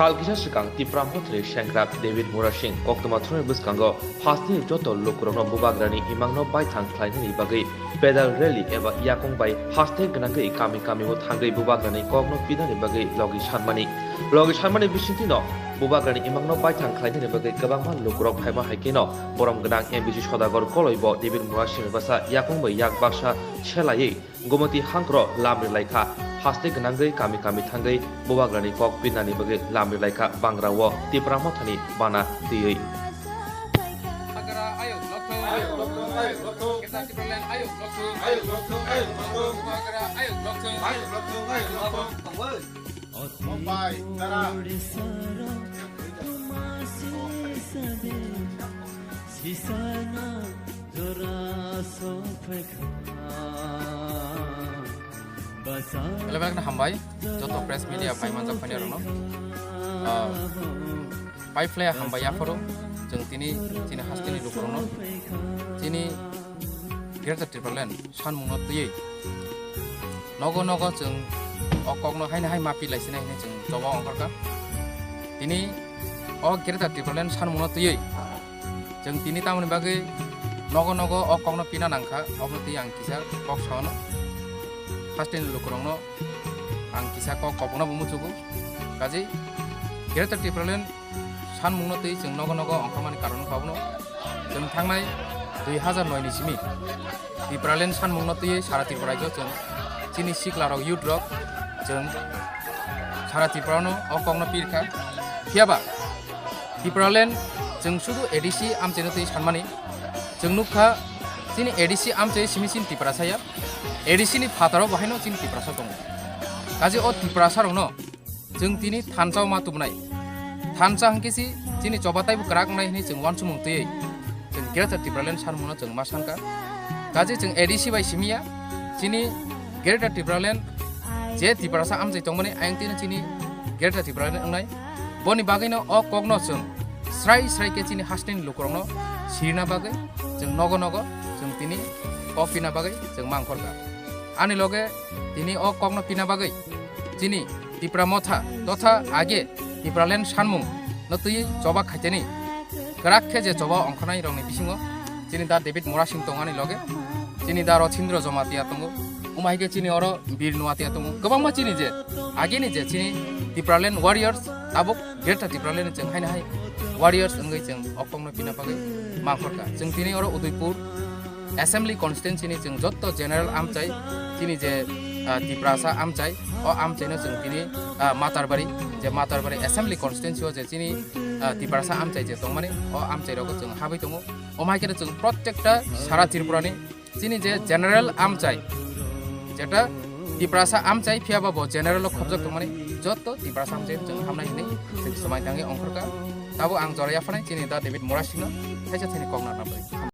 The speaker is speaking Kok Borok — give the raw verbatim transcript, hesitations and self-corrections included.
Sal kisa swkang Tipra Mothani sengkrak David Murasing koktwma thumni bwskango hasteni joto lukurokno Bubagrani imangno baithang khlainani bagwi pedal rally eba yakung bai haste gwnangwi kami kamio thangwi Bubagrani kokno pinani bagwi logi sanmani. Logi sanmani bisingtwino Bubagrani imangno baithang khlainani bagwi kwbangma lukurok phaima hai kheno borom gwnang M D C Sodagar Koloi bo David Murasing bwsa yakung bai yak baksa selaiwi Gumoti hangkro lam rilai kha. Haste gwnangwi kami kami thangwi Bubagrani kok pinani bagwi lam rilai kha bangra o Tipra Mothani bana twiwi. Elebak hambai joto press media bai manjak phani rokno. Ah, pai phlai hambai yaphoro chwng tini chini hasteni lukurokno chini Greater Tipraland sanmungno twiwi nogo nogo chwng o kokno haino hai ma pilai sinai hinwi chwng choba ongkhorkha. Tini o Greater Tipraland sanmungno twiwi chwng tini tamoni bagwi nogo nogo o kokno pina nangkha, obo twi ang kisa kok saono. Hasteni lukurokno ang kisa kok kobono bo muchugo. Kaje Greater Tipraland sanmungno twi chwng nogo nogo ongkhormani karon kha obono. Chwng thangnai dui hazar noi ni simi Tipraland sanmungno twi sara Tripura rajyo chwng chini sikla rok, youth rok chwng sara Tripura no o kokno pirkha. Phiyaba Tipraland chwng sudu A D C amchaino twi sanmani. Chwng nukha chini A D C amchai simi chini Tiprasa ya. A D C ni phataro bo haino chini Tiprasa tongo. Kaje o Tiprasa rokno chwng tini thansa o ma tubunai. Thansa hwnkhe si chini choba taibo kwrak wngnai hinwi chwng uansukmung twiwi chwng Greater Tipraland sanmungno chwng ma sankha. Kaje chwng A D C bai simi ya, chini Greater Tipraland je Tiprasa amchai tongmani ayang tino chini Greater Tipraland wngnai. Boni bagwino o kokno chwng srai srai khe chini hasteni lukurokno sirina bagwi chwng nogo nogo chwng tini kok pina bagwi chwng mangkhorkha. Ani loge tini o kokno pina bagwi chini Tipra Motha totha age Tipraland sanmung no twi choba khaiteni kwrak khe je choba ongkhornai rokni bisingo chini da David Murasing tongani loge, chini da Rothindra Jamatia tongo, umai khe chini oro Bir Nuatia tongo, kwbangma chini je ageni je chini Tipraland warriors tabuk Greater Tipraland chwng haino hai warriors wngwi chwng o kokno pina bagwi mangkhorkha. Chwng tini oro Udaipur Assembly Constituency ni chwng jotto general amchai chini je, ah, Tiprasa amchai, o amchaino chwng tini, ah, Matarbari, je Matarbari Assembly Constituency o je chini, ah, Tiprasa amchai je tongmani, o amchai rogo chwng habwi tongo. Omo hai kheno chwng protekta sara Tripura ni chini je general amchai, jeta Tiprasa amchai phiyaba bo general o khobjak tongmani, jotto Tiprasa amchai chwng hamnai hinwi chwng swmai tangwi ongkhorkha. Tabuk ang jora yapharnai chini da David Murasingno thaisa thani kok narwkna bagwi.